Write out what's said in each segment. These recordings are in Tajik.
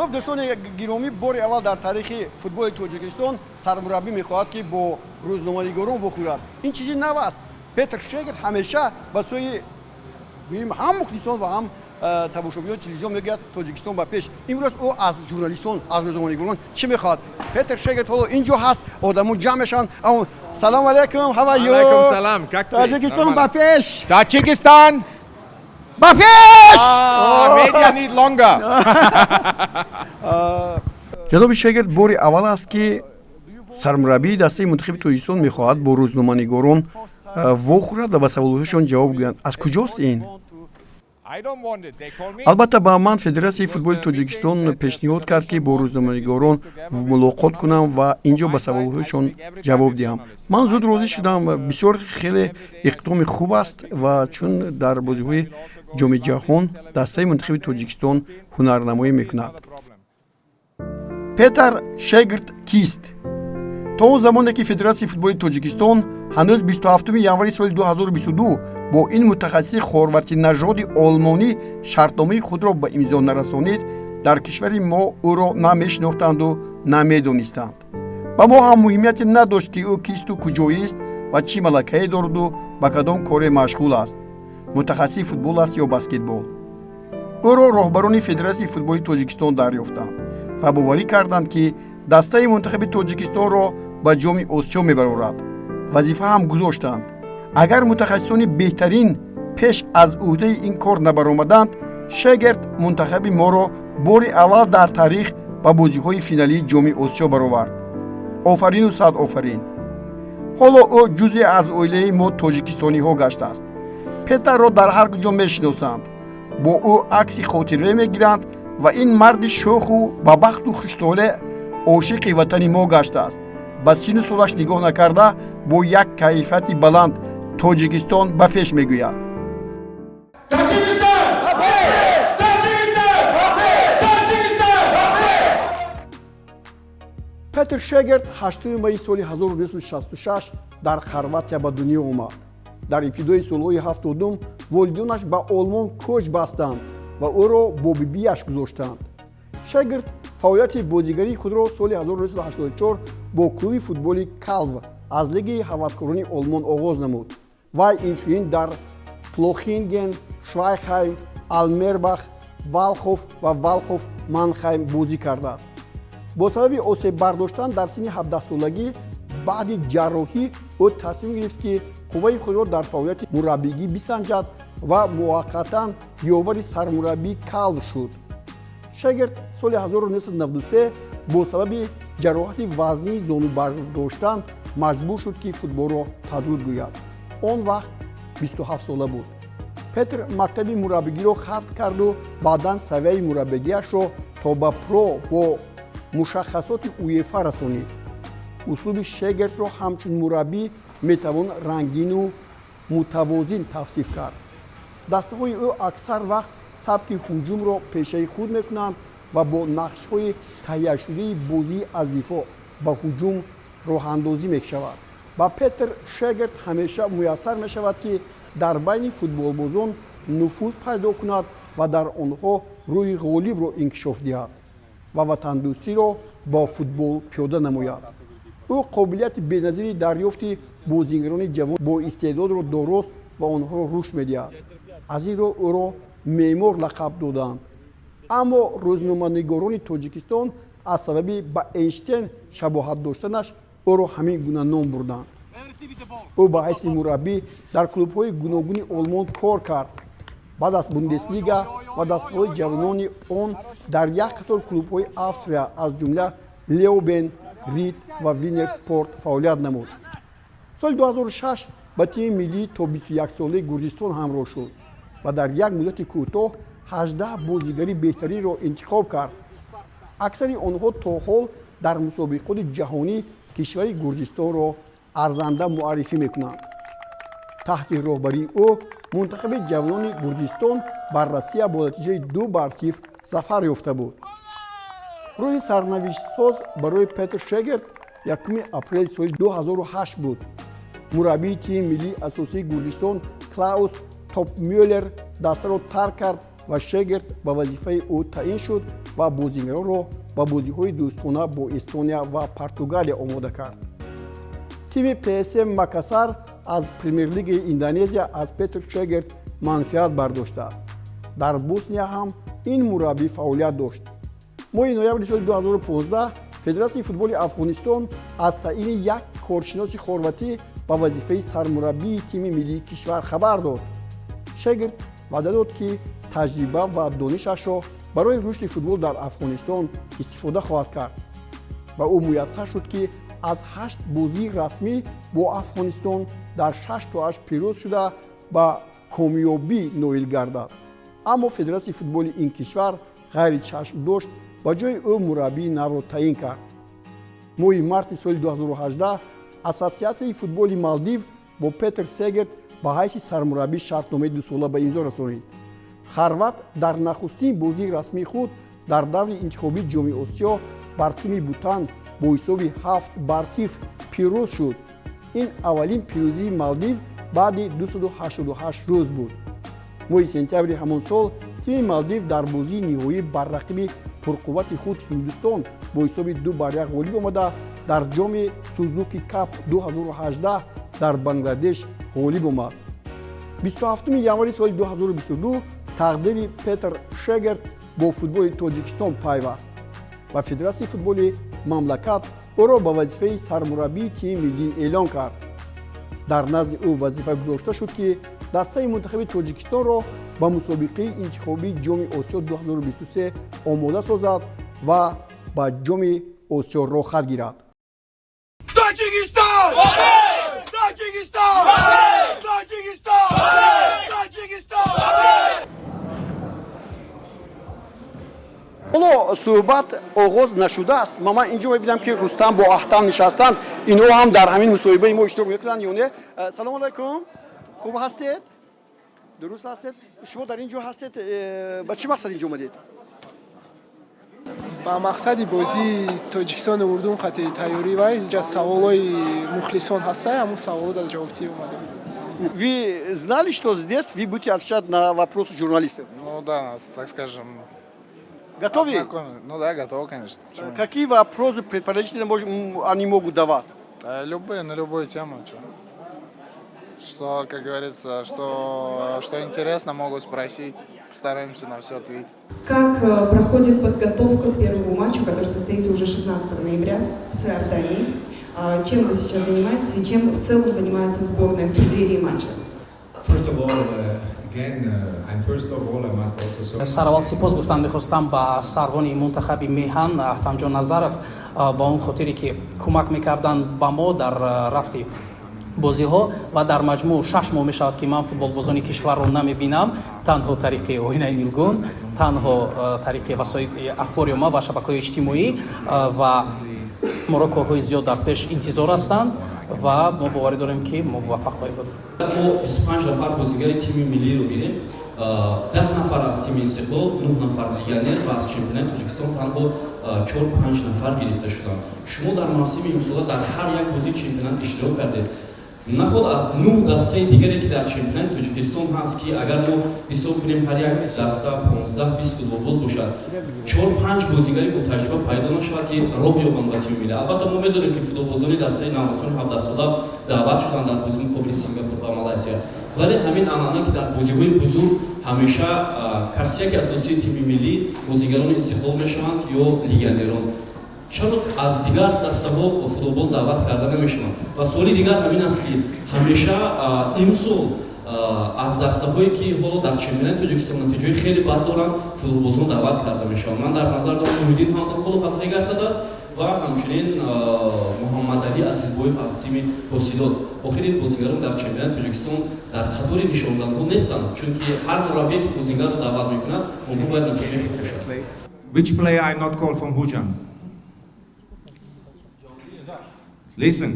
Хуб, дӯстони гиромӣ, бори аввал дар таърихи футболи Тоҷикистон сармураббӣ мехоҳад, ки бо рӯзноманигорон вохӯрад. Ин чизи нав аст. Петр Шегерт ҳамеша ба сӯи гӯем ҳам мухлисон ва ҳам тамошобинони телевизион мегӯяд: «Тоҷикистон ба пеш!» Имрӯз ӯ аз журналистон, аз рӯзноманигорон чӣ мехоҳад? Петр Шегерт ҳоло ин ҷо ҳаст, одамон ҷамъ мешаванд. Салом алейкум, how are you? Алейкум салам, как ты? Тоҷикистон ба пеш! Таджикистан! Ба пеш! Ah, media need longer. Ҷаноби Шегерт, бори аввал аст, ки сармураббии дастаи мунтахаби Тоҷикистон мехоҳад бо рӯзноманигорон вохӯрад ва ба саволҳояшон ҷавоб гӯянд. Аз куҷост ин? I don't want it. They call me. Албатта, ба ман Федератсияи футболи Тоҷикистон пешниҳод кард, ки бо рӯзноманигорон мулоқот кунам ва ин ҷо ба саволҳояшон ҷавоб диҳам. Ман зуд розӣ шудам. Бисёр хеле иқдоми хуб аст ва чун дар бозиҳои Ҷоми ҷаҳон дастаи мунтахаби Тоҷикистон ҳунарнамоӣ мекунад. Петар Шегрт кист? То он замоне ки Федератсияи футболи Тоҷикистон ҳанӯз 27 январи соли 2022 бо ин мутахассиси хорватинажоди олмонӣ шартномаи худро ба имзо нарасонид, дар кишвари мо ӯро на мешинохтанду на медонистанд. Ба мо ҳам муҳимияте надошт, ки ӯ кисту куҷоист ва чӣ малакае дораду ба кадом коре машғул аст, мутахассиси футбол аст ё баскетбол. Ӯро роҳбарони Федератсияи футболи Тоҷикистон дарёфтанд ва боварӣ карданд, ки дастаи мунтахаби Тоҷикистонро ба Ҷоми Осиё мебарорад. Вазифа ҳам гузоштанд: агар мутахассисони беҳтарин пеш аз ӯҳдаи ин кор набаромаданд, Шегерт мунтахаби моро бори аввал дар таърих ба бозиҳои финалии Ҷоми Осиё баровард. Офарину сад офарин! Ҳоло ӯ ҷузъе аз оилаи мо тоҷикистониҳо гаштааст. Петарро дар ҳар куҷо мешиносанд, бо ӯ акси хотира мегиранд ва ин марди шӯху ба бахту хуштолеъ ошиқи ватани мо гаштааст. Ба сину солаш нигоҳ накарда, бо як кайфияти баланд «Тоҷикистон ба пеш!» мегӯяд. Таджикистан! Таджикистан! Таджикистан! Петр Шегерт 8 майи соли 1966 дар Хорватия ба дунё омад. Дар ибтидои солҳои 70-ум волидонаш ба Олмон кӯч бастанд ва ӯро бо бибиаш гузоштанд. Шегерт фаъолияти бозигарии худро соли 1984 бо клуби футболи Калв аз Лигаи ҳаваскорони Олмон оғоз намуд. Вай инчунин дар Плохинген, Швайхайм, Алмербах, Валхоф ва Валхоф Манхайм бозӣ кардааст. Бо сабаби осеб бардоштан дар синни 17-солагӣ баъди ҷарроҳӣ, ӯ тасмим гирифт, ки қувваи худро дар фаъолияти мураббигӣ бисанҷад ва муваққатан ёвари сармураббии Калв шуд. Шегерт соли 1993 бо сабаби ҷароҳати вазнии зонубардоштан маҷбур шуд, ки футболро падруд гӯяд. Он вақт 27-сола буд. Петр мактаби мураббигиро хатм карду баъдан савияи мураббигиашро то ба про бо мушаххасоти УЕФА расонид. Услуби Шегертро ҳамчун мураббӣ метавон рангину мутавозин тавсиф кард. Дастаҳои ӯ аксар вақт сабки ҳуҷумро пешаи худ мекунанд ва бо нақшҳои таҳияшудаи бозии аз дифоъ ба ҳуҷум роҳандозӣ мешавад. Ба Петр Шегерт ҳамеша муяссар мешавад, ки дар байни футболбозон нуфуз пайдо кунад ва дар онҳо рӯҳи ғолибро инкишоф диҳад ва ватандӯстиро бо футбол пиёда намояд. Ӯ қобилияти беназири дарёфти бозигарони ҷавон бо истеъдодро дорост ва онҳоро рушд медиҳад. Аз ин рӯ ӯро меъмор лақаб доданд, аммо рӯзноманигорони Тоҷикистон аз сабаби ба Эйнштейн шабоҳат доштанаш ӯро ҳамин гуна ном бурданд. Ӯ ба ҳайси мураббӣ дар клубҳои гуногуни Олмон кор кард. Баъд аз Бундеслига ва дастаҳои ҷавонони он дар як қатор клубҳои Австрия, аз ҷумла Леобен, Рид ва Винер Спорт фаъолият намуд. Соли 2006 ба тими миллии то 21-солаи Гурҷистон ҳамроҳ шуд ва дар як муддати кӯтоҳ 18 бозигари беҳтаринро интихоб кард. Аксари онҳо то ҳол дар мусобиқоти ҷаҳонӣ кишвари Гурҷистонро арзанда муаррифӣ мекунанд. Таҳти роҳбарии ӯ мунтахаби ҷавонони Гурҷистон бар Россия бо натиҷаи 2-0 зафар ёфта буд. Рӯзи сарнавиштсоз барои Петр Шегерт 1 апрели соли 2008 буд. Мураббии тими миллии асосии Гурҷистон Клаус Топмюллер дастаро тарк кард. Ва Шегерт ба вазифаи ӯ таъин шуд ва бозигаронро ба бозиҳои дӯстона бо Эстония ва Португалия омода кард. Тими ПСМ Макасар аз Премерлигаи Индонезия аз Петр Шегерт манфиат бардоштааст. Дар Босния ҳам ин мураббӣ фаъолият дошт. Моҳи ноябри соли 2015 Федератсияи футболи Афғонистон аз таъини як коршиноси хорватӣ ба вазифаи сармураббии тими миллии кишвар хабар дод. Шегерт ваъда дод, ки таҷриба ва донишашро барои рушди футбол дар Афғонистон истифода хоҳад кард ва ӯ муяссар шуд, ки аз ҳашт бозии расмӣ бо Афғонистон дар шаш тоаш пирӯз шуда, ба комёбӣ ноил гардад. Аммо федератсияи футболи ин кишвар ғайричашмдошт ба ҷои ӯ мураббии навро таъин кард. Моҳи марти соли 2018 Ассотсиатсияи футболи Малдив бо Петр Сегерт ба ҳайси сармураббӣ шартномаи дусола ба имзо расонид. Хорват дар нахустин бозии расмии худ дар даври интихобии Ҷоми Осиё бар тими Бутан бо ҳисоби 7-0 пирӯз шуд. Ин аввалин пирӯзии Малдив баъди 288 рӯз буд. Моҳи сентябри ҳамон сол тими Малдив дар бозии ниҳоӣ бар рақиби пурқуввати худ Ҳиндустон бо ҳисоби 2-1 ғолиб омада, дар ҷоми Сузуки Кап 2018 дар Бангладеш ғолиб омад. 27 январи соли 2022 тақдири Петр Шегерт бо футболи Тоҷикистон пайваст ва федератсияи футболи мамлакат ӯро ба вазифаи сармураббии тими миллӣ эълон кард. Дар назди ӯ вазифа гузошта шуд, ки дастаи мунтахаби Тоҷикистонро ба мусобиқаи интихобии Ҷоми Осиё 2023 омода созад ва ба Ҷоми Осиё роҳхат гирад. Таджикистан! Таджикистан! Таджикистан! Таджикистан! Ҳоло суҳбат оғоз нашудааст ма ман инҷо мебинам, ки Рустам бо Аҳтам нишастанд. Инҳо ҳам дар ҳамин мусоҳибаи мо иштирок мекунанд ё не? Салому алайкум, хуб ҳастед? Дуруст ҳастед? Шумо дар ин ҷо ҳастед, ба чӣ мақсад инҷо омадед? Ба мақсади бозии Тоҷикистону Урдун қати тайёрӣ ва инҷа саволҳои мухлисон ҳастай, ҳамун саволҳо дар ҷавобтӣ омадем. Вы знали, что здесь вы будете отвечать на вопросы журналистов? Ну да, нас, так скажем, Готовы? Ознакомили. Ну да, готовы, конечно. Почему нет? Какие вопросы предположительно они могут давать? Любые, на любую тему. Чё. Что, как говорится, что интересно, могут спросить. Постараемся на все ответить. Как проходит подготовка к первому матчу, который состоится уже 16 ноября с Иорданией? Чем вы сейчас занимаетесь и чем в целом занимается сборная в преддверии матча? First of all, again, I'm first of all, I must also say Сараввал сипос гуфтан мехостам ба сарвони мунтахаби меҳан Аҳтамҷон Назаров ба он хотире, ки кӯмак мекарданд ба мо дар рафти бозиҳо. Ва дар маҷмӯъ 6 моҳ мешавад, ки ман футболбозони кишварро намебинам, танҳо тариқи оинаи нилгун, танҳо тариқи васоити ахбори омма ва шабакаҳои иҷтимоӣ. Ва моро корҳои зиёд дар пеш интизор ҳастанд ва мо боварӣ дорем, ки мо муваффақ хоҳем буд. Мо 25 нафар бозигари тими миллиро гирем, 10 нафар аз тими Истиқлол, нӯҳ нафар легионер ва аз чемпионати Тоҷикистон танҳо чор панҷ нафар гирифта шуданд. Шумо дар мавсими имсола дар ҳар як бозии чемпионат иштирок кардед. Наход аз нӯҳ дастаи дигаре, ки дар чемпионати Тоҷикистон ҳаст, ки агар мо ҳисоб кунем, ҳар як даста 15-20 футболбоз бошад, чор панҷ бозигари бо таҷриба пайдо нашавад, ки роҳ ёбанд ба тими миллӣ. Албатта, мо медонем, ки футболбозони дастаи наврасони 17сола даъват шуданд дар бозии муқобили Сингапур ва Малайзия, вале ҳамин анъана, ки дар бозиҳои бузург ҳамеша костяки асосии тими миллӣ бозигарони Истиқлол мешаванд ё легионерон, чаро аз дигар дастаҳо футболбоз даъват карда намешаванд? Ва суоли дигар ҳамин аст, ки ҳамеша имсол аз дастаҳое, ки ҳоло дар чемпионати Тоҷикистон натиҷаҳои хеле бад доранд, футболбозон даъват карда мешаванд. Ман дар назар дорам, Муҳиддин Ҳамдамқулов аз Регар-ТадАЗ ва ҳамчунин Муҳаммадалӣ Азизбоев аз тими Ҳосилот. Охир ин бозигарон дар чемпионати Тоҷикистон дар қатори нишонзанҳо нестанд, чунки ҳар мураббие, ки бозигарро даъват мекунад, онҳо бояд натиҷаи хуб бошад. Which player I not call from Khujand? Listen,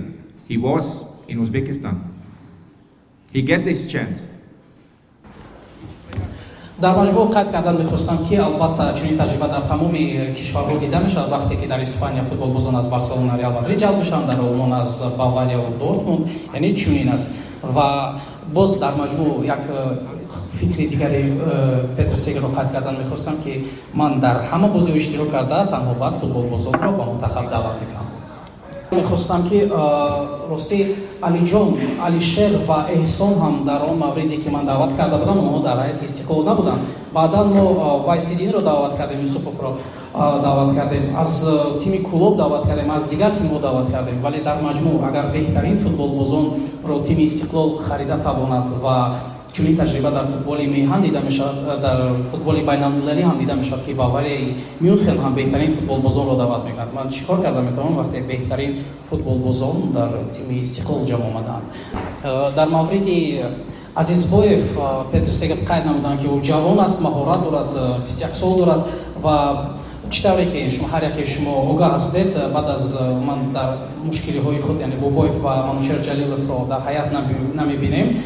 he was in Uzbekistan. He get this chance. Дар маҷмӯъ қайд кардан мехостам, ки албатта чунин таҷриба дар тамоми кишварҳо дида мешавад. Вақте ки дар Испания футболбозон аз Барселона, Реал Мадрид ҷалб мешаванд, дар Олмон аз Бавария ва Дортмунд, яъне чунин аст. Ва боз дар маҷмӯъ як фикри дигари Петр Сегерро қайд кардан мехостам, ки ман дар ҳама бозиҳо иштирок карда, танҳо баъд футболбозонро ба мунтахаб даъват мекунам. Мехостам, ки ростӣ, Алиҷон, Алишер ва Эҳсон ҳам дар он мавриде, ки ман даъват карда будам, онҳо дар ҳайати Истиқлол набуданд. Баъдан мо Вайсидинро даъват кардем, Юсуповро даъват кардем, аз тими Кӯлоб даъват кардем, аз дигар тимҳо даъват кардем. Вале дар маҷмӯъ, агар беҳтарин футболбозонро тими Истиқлол харида тавонад ва чунин таҷриба дар футболи меҳан дида мешавад, дар футболи байналмилалӣ ҳам дида мешавад, ки Баварияи Мюнхен ҳам беҳтарин футболбозонро даъват мекунад, ман чӣ кор карда метавонам, вақте беҳтарин футболбозон дар тими Истиқлол ҷамъ омадаанд? Дар мавриди Азизбоев Петр Сегер қайд намуданд, ки ӯ ҷавон аст, маҳорат дорад, 21 сол дорад. Ва чӣ тавре ки шумо, ҳар яке шумо огаҳ ҳастед, баъд аз ман дар мушкилиҳои худ, яъне Бобоев ва Манучер Ҷалиловро дар ҳайат намебинем,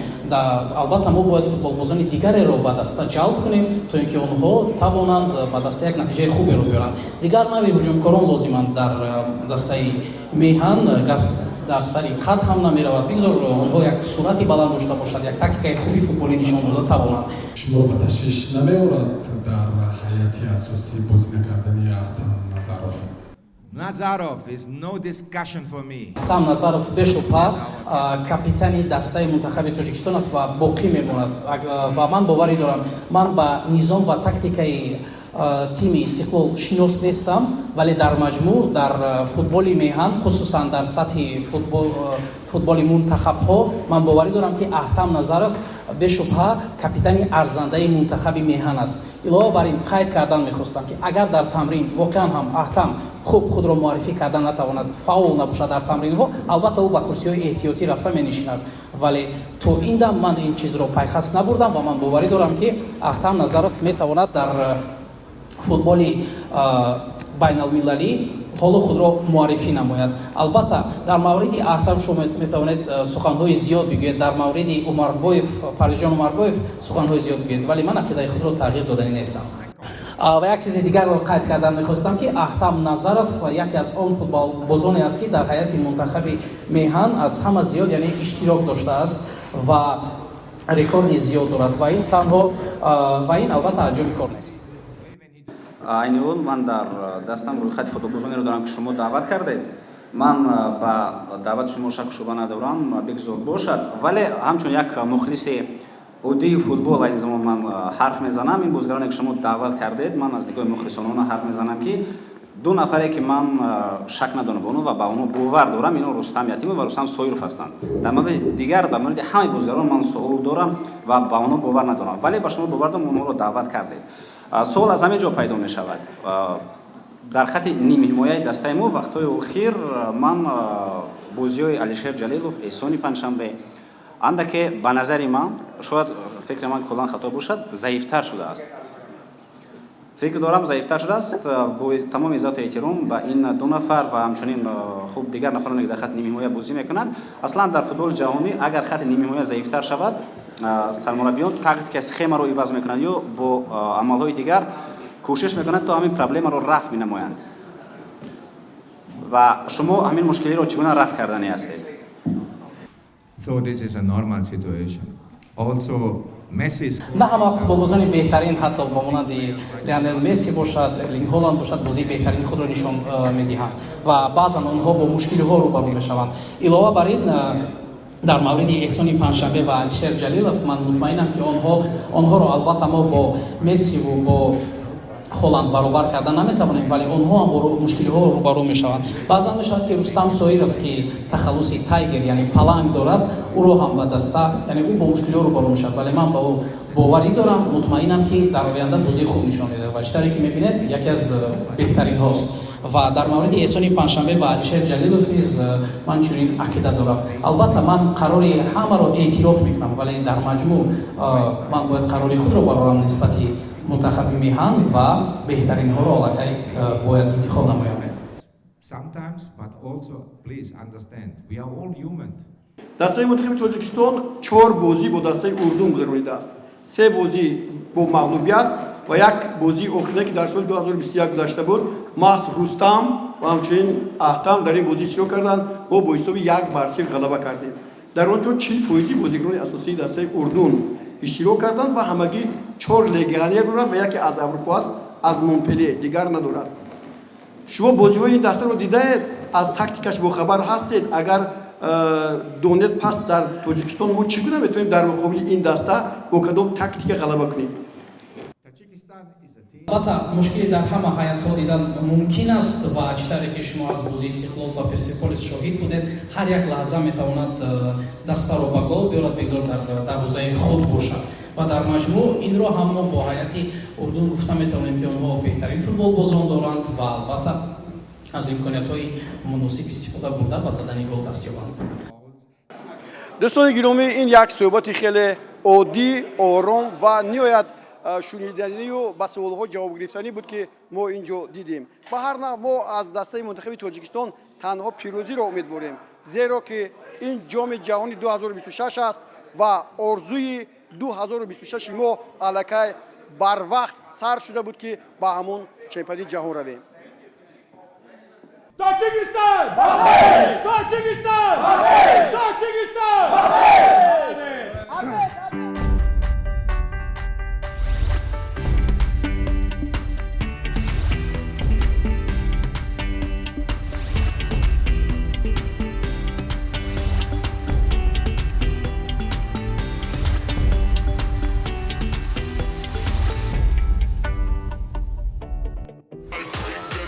албатта мо бояд футболбозони дигареро ба даста ҷалб кунем, то ин ки онҳо тавонанд ба даста як натиҷаи хуберо биёранд. Дигар нави ҳуҷумкорон лозиманд дар дастаи меҳан. Гап дар сари қад ҳам намеравад, бигзор онҳо як суръати баланд дошта бошад, як тактикаи хуби футболӣ нишон дода тавонанд. Шуморо ба ташвиш намеорад дар ҳайати асосӣ бозӣ накардани Аҳтам Назаров? Nazarov is no discussion for me. Аҳтам Назаров бешубҳа капитани дастаи мунтахаби Тоҷикистон аст ва боқӣ мемонад. Ва ман боварӣ дорам, ман ба низом ва тактикаи тими Истиқлол шинос нестам, вале дар маҷмӯъ дар футболи меҳан, хусусан дар сатҳи футболи мунтахабҳо, ман боварӣ дорам, ки Аҳтам Назаров бешубҳа капитани арзандаи мунтахаби меҳан аст. Илова бар ин, қайд кардан мехостам, ки агар дар тамрин воқеан ҳам Аҳтам хуб худро муаррифӣ кардан натавонад, фаъол набошад дар тамринҳо, албатта ӯ ба курсиҳои эҳтиётӣ рафта менишинад. Вале то ин дам ман ин чизро пайхас набурдам ва ман боварӣ дорам, ки Аҳтам Назаров метавонад дар футболи байналмилалӣ ҳоло худро муаррифӣ намояд. Албатта, дар мавриди Аҳтам шумо метавонед суханҳои зиёд бигӯед, дар мавриди Умарбоев, Парвизҷон Умарбоев суханҳои зиёд бигӯед, вале ман ақидаи худро тағйир доданӣ нестам. Ва як чизи дигарро қайд кардан мехостам, ки Аҳтам Назаров яке аз он футболбозоне аст, ки дар ҳайати мунтахаби меҳан аз ҳама зиёд, яъне иштирок доштааст ва рекорди зиёд дорад. Ва ин танҳо ва ин албатта аҷоби кор нест. Айни ҳол ман дар дастам рӯйхати футболбозонеро дорам, ки шумо даъват кардед. Ман ба даъвати шумо шаку шубҳа надорам, бигзор бошад, вале ҳамчун як мухлиси оддии футбол айни замон ман ҳарф мезанам. Ин бозигароне, ки шумо даъват кардед, ман аз нигоҳи мухлисонона ҳарф мезанам, ки ду нафаре, ки ман шак надорам ба онҳо ва ба онҳо бовар дорам, ино Рустам Ятимов ва Рустам Соиров ҳастанд. Дар мавриди дигар, дар мавриди ҳамаи бозигарон ман суол дорам ва ба онҳо бовар надорам, вале ба шумо бовар дорам, онҳоро даъват кардед. Суол аз ҳамин ҷо пайдо мешавад. Дар хати нимҳимояи дастаи мо вақтҳои охир ман бозиҳои Алишер Ҷалилов, Эҳсони Панҷшанбе андаке, ба назари ман, шояд фикри ман куллан хато бошад, заифтар шудааст. Фикр дорам, заифтар шудааст. Бо тамоми иззату эҳтиром ба ин ду нафар ва ҳамчунин хуб дигар нафароне, ки дар хати нимҳимоя бозӣ мекунанд. Аслан дар футболи ҷаҳонӣ агар хати нимҳимоя заифтар шавад, сармураббиён тактика, схемаро иваз мекунанд ё бо амалҳои дигар кӯшиш мекунанд, то ҳамин проблемаро рафъ менамоянд. Ва шумо ҳамин мушкилиро чӣ гуна рафъ карданӣ ҳастед? So this is a normal situation. Also, Messi is На ҳама футболбозони беҳтарин, ҳатто ба монанди Лионел Месси бошад, Эрлинг Ҳоланд бошад, бозии беҳтарини худро нишон медиҳанд ва баъзан онҳо бо мушкилиҳо рӯбарӯ мешаванд. Илова бар ин, дар мавриди Эҳсони Панҷшанбе ва Алишер Ҷалилов ман мутмаинам, ки онҳоро албатта мо бо Мессиву бо Холанд баробар карда наметавонем, вале онҳо ҳам бо мушкилиҳо рӯбарӯ мешаванд. Баъзан мешавад, ки Рустам Соиров, ки тахаллуси Тайгер, яъне паланг дорад, ӯро ҳам ба даста, яъне ӯ бо мушкилиҳо рӯбарӯ мешавад, вале ман ба ӯ боварӣ дорам, мутмаинам, ки дар оянда бозии хуб нишон медиҳад ва чӣ тавре ки мебинед, яке аз беҳтаринҳост. Ва дар мавриди Эҳсони Панҷшанбе ва Алишер Ҷалилов низ ман чунин ақида дорам. Албатта, ман қарори ҳамаро эътироф мекунам, вале дар маҷмӯъ ман бояд қарори худро барорам нисбати мунтахаби меҳан ва беҳтаринҳоро аллакай бояд интихоб намоям. Sometimes, but also please understand, we are all human. Дастаи мунтахаби Тоҷикистон чор бозӣ бо дастаи Урдун гузаронидааст: се бозӣ бо мағлубият ва як бозии охирина, ки дар соли 2021 гузашта буд. Маҳз Рустам ва ҳамчунин Аҳтам дар ин бозӣ иштирок карданд. Мо бо ҳисоби 1-0 ғалаба кардем. Дар он ҷо 40 фоизи бозигарони асосии дастаи Урдун иштирок карданд ва ҳамагӣ чор легионер дорад ва яке аз Аврупо аст, аз Монпеле, дигар надорад. Шумо бозиҳои ин дастаро дидаед, аз тактикаш бохабар ҳастед. Агар донед, пас дар Тоҷикистон мо чӣ гуна метавонем дар муқобили ин даста бо кадом тактика ғалаба кунем? Албатта, мушкиле дар ҳама ҳайатҳо дидан мумкин аст ва чӣ тавре ки шумо аз бозии Истиқлол ва Персеполис шоҳид будед, ҳар як лаҳза метавонад дастаро ба гол биёрад, бигзор дар дарвозаи худ бошад. Ва дар маҷмӯъ инро ҳам мо бо ҳайати Урдун гуфта метавонем, ки онҳо беҳтарин футболбозон доранд ва албатта аз имкониятҳои муносиб истифода бурда, ба задани гол даст ёбанд. Дӯстони гиромӣ, ин як суҳбати хеле оддӣ, ором ва ниҳоят шуниданию ба саволҳо ҷавоб гирифтанӣ буд, ки мо ин ҷо дидем. Ба ҳар нав, мо аз дастаи мунтахаби Тоҷикистон танҳо пирӯзиро умедворем, зеро ки ин Ҷоми ҷаҳони 2026 аст ва орзуи 2026 мо аллакай барвақт сар шуда буд, ки ба ҳамон чемпионати ҷаҳон равем. Таджикистан! Таджикистан!